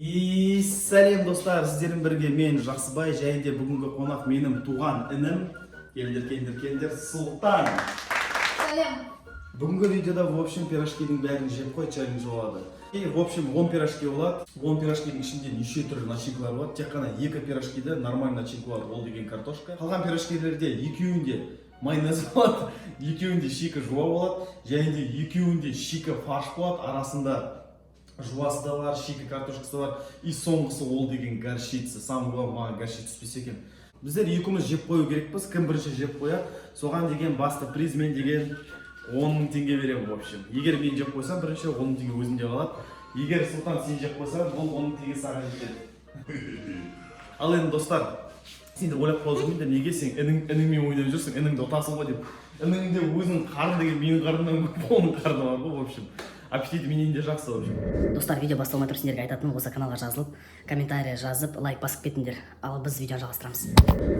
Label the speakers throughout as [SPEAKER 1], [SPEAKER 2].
[SPEAKER 1] И сәлем, достар! Сіздермен бірге мен, Жақсыбай, және де бүгінгі қонақ менің туған інім. Келіңдер, келіңдер, келіңдер, Сұлтан!
[SPEAKER 2] Сәлем.
[SPEAKER 1] Бүгінгі видеода, в общем, пирожкидің бәрін жеп қой челлендж болады. И, в общем, 10 пирожки болады. 10 пирожкидің ішінде неше түрлі начинкалар болады. Тек қана екі пирожкиде нормальный начинка болады, ол деген картошка. Қалған пирожкилерде екеуінде майонез болады, екеуінде шикі жуа болады және де екеуінде шикі фарш болады, арасында жуасы да бар, шикі картошкасы да бар. И соңғысы ол деген горчица. Самое главное, маған горчица түспесе екен. Біздер екеуміз жеп қою керекпіз. Кім бірінші жеп қояды, соған деген басты приз мен деген 10 000 теңге беремін. В общем, егер мен жеп қойсам бірінші, 10 000 теңге өзімде қалады. Егер, Сұлтан, сен жеп қойсаң, бұл 10 000 теңге саған жетеді. Ал енді, достар, сендер ойлап қалып жүрмеңдер, неге сен ініңмен ойнап жүрсің, ініңді ұтасың ғой деп. Ініңде өзінің қарны деген менің қарнымнан көп, оның қарны бар ғой. В общем, аппетиті менен де жақсы, в общем.
[SPEAKER 3] Достар, видео басталмай тұрып сендерге айтатыным: осы каналға жазылып, комментарий жазып, лайк басып кетіңдер. Ал біз видеоны жалғастырамыз.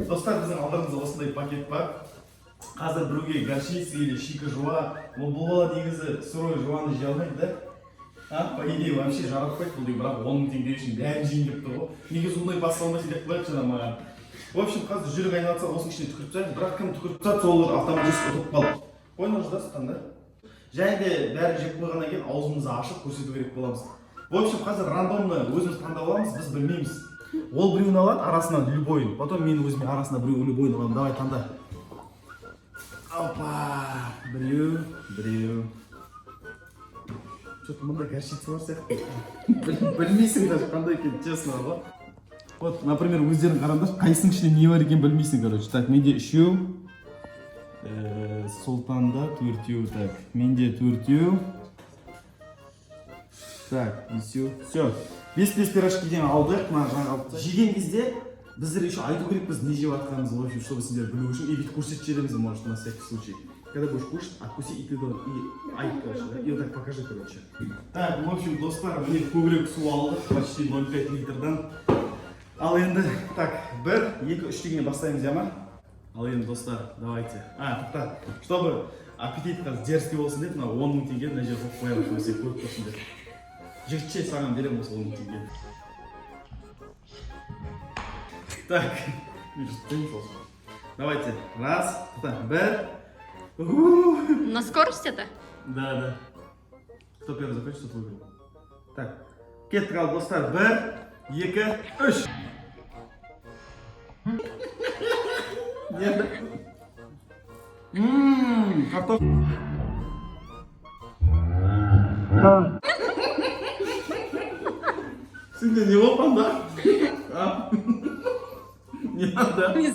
[SPEAKER 1] Достар, біздің алдарымызда осындай пакет бар. Қазір біреуге горчица или шикі жуа. Ол бұл бала негізі сырой жуаны жей алмайды да, а по идее вообще жаратпайды бұл деген. Бірақ 10 000 теңге үшін бәрін жейін деп тұр ғой. Неге сондай бас салмайсың деп қояды жаңа маған. В общем, қазір жүрек айналса, осының ішіне түкіріп тастаймыз. Бірақ кім түкіріп тастады, сол уже автоматически ұтылып қалды. Понял же, да, Сұлтан, да? Және де бәрін жеп қойғаннан кейін аузымызды ашып көрсету керек боламыз. В общем, қазір рандомно өзіміз таңдап аламыз, біз білмейміз. Ол біреуін алады арасынан любойын, потом мен өзіме арасынан біреу любойын аламын. Давай, таңда. Опа, біреу, біреу. Че то мында горчица бар сияқты. Білмейсің даже қандай екенін, честно ғой. Вот, например, өздерің қараңдаршы, қайсының ішінде не бар екенін білмейсің, короче. Так, менде үшеу, Сұлтанда төртеу. Так, менде төртеу. Так, бесеу. Все, бес бес пирожкиден алдық. Мына жаңа алып жеген кезде біздер еще айту керекпіз не жеп жатқанымызды, в общем, чтобы сендер білу үшін. И бүйтіп көрсетіп жібереміз, может, на всякий случай. Когда будешь кушать, откуси и ты и айт, короче, да? И вот так покажи, короче. Так, в общем, достар, міне, көбірек су алдық, почти 0,5 литрдан. Ал енді, так, бір, екі, үш дегеннен бастаймыз, иә ма? Ал енді, достар, давайте. А, тоқта, чтобы аппетит қазір дерзкий болсын деп, мына 10 000 теңге мына жерге қойып қоямын, чтобы сен көріп тұрсын деп. Жігітше, саған беремін осы 10 000 теңгені. Так, мен жұтпаймын сосын. Давайте, раз, тоқта, бір. У.
[SPEAKER 2] На скорость это?
[SPEAKER 1] Да. Кто первый закончит, тот выиграл. Так, кеттік. Ал, достар, бір, екі, үш. Енді. Картоп. Сенде не болған да? А? Не надо.
[SPEAKER 2] Это же не.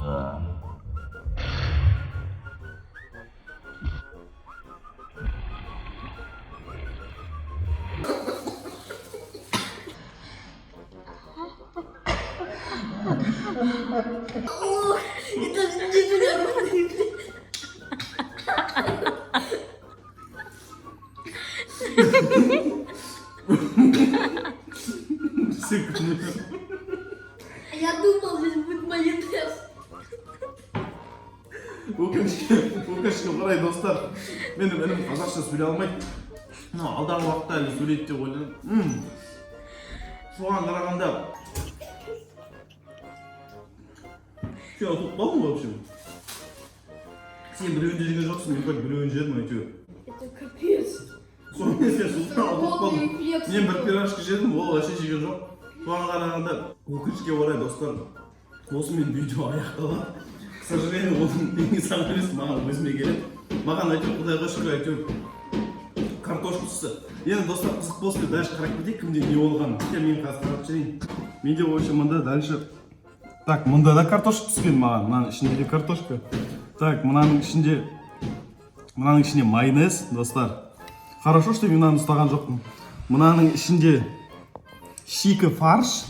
[SPEAKER 1] Секунду.
[SPEAKER 2] Я думал, здесь будет майонез.
[SPEAKER 1] Өкінішке орай, достар, менің інім қазақша сөйлей алмайды. Но алдағы уақытта әлі сөйлейді деп ойлаймын. Соған қарағанда сен ұтылып қалдың. В общем, сен біреуін де жеген жоқсың, мен хоть біреуін жедім әйтеуір.
[SPEAKER 2] Это капец.
[SPEAKER 1] Сонымен сен, Сұлтан, ұтылып қалдың.
[SPEAKER 2] Рефлекс.
[SPEAKER 1] Мен бір пирожки жедім, ол вообще жеген жоқ. Соған қарағанда, өкінішке орай, достар, осымен видео аяқталады. К сожалению, оның теңге саған емес, маған өзіме келеді. Маған әйтеуір, құдайға шүкір, әйтеуір картошка түсті. Енді, достар, қызық болсын деп дальше қарап кетейік, кімде не болғанын. Кел, мен қазір қарап жіберейін. Менде, в общем, мында дальше. Так, мында да картошка түскен маған, мынаның ішінде де картошка. Так, мынаның ішінде майонез. Достар, хорошо, что мен мынаны ұстаған жоқпын. Мынаның ішінде шикі фарш.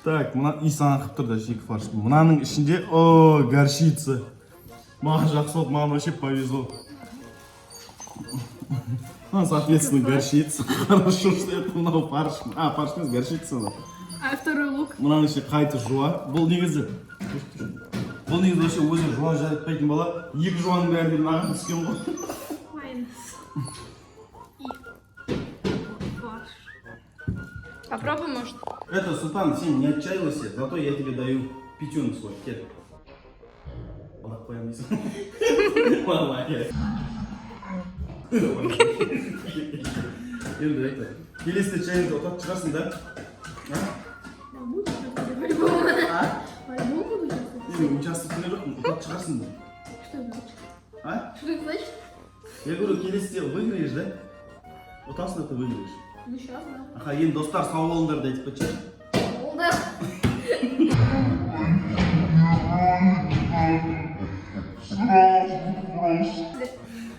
[SPEAKER 1] Так, мына иіс аңқып тұр да шикі фарш. Мынаның ішінде, о, горчица. Маған жақсы болды, маған вообще повезло. Ну, соответственно, горчица. Хорошо, что это мынау фарш. А, фарш емес, горчица мынау.
[SPEAKER 2] А второй лук?
[SPEAKER 1] Мынаның ішінде қайты жуа. Бұл негізі вообще өзі жуа жаратпайтын бала. Екі жуаның бәрі де маған түскен ғой.
[SPEAKER 2] Майонез. И фарш.
[SPEAKER 4] Попробуй, может.
[SPEAKER 1] Это, Султан, сен не отчаивайся, зато я тебе даю пятюн свой. Кел. Алдап қоямын дейсің. Молодец. Енді это. Келесі челленджді ұтатын шығарсың да? А?
[SPEAKER 2] Да, буду участвовать. По-любому.
[SPEAKER 1] А?
[SPEAKER 2] По-любому буду участвовать.
[SPEAKER 1] Мен участвовать деген жоқпын, ұтатын шығарсың да.
[SPEAKER 2] Что это значит?
[SPEAKER 1] А?
[SPEAKER 2] Что это значит?
[SPEAKER 1] Я говорю, келесіде выиграешь, да? Ұтасың да, ты выиграешь.
[SPEAKER 2] Ну, сейчас, да.
[SPEAKER 1] Аха, енді, достар, сау болыңдар да айтып кетші.
[SPEAKER 2] Ол да.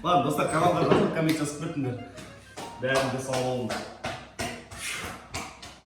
[SPEAKER 1] Ладно, достар, каналға жазылып, коммент жазып кетіңдер. Бәріңе сау болыңдар.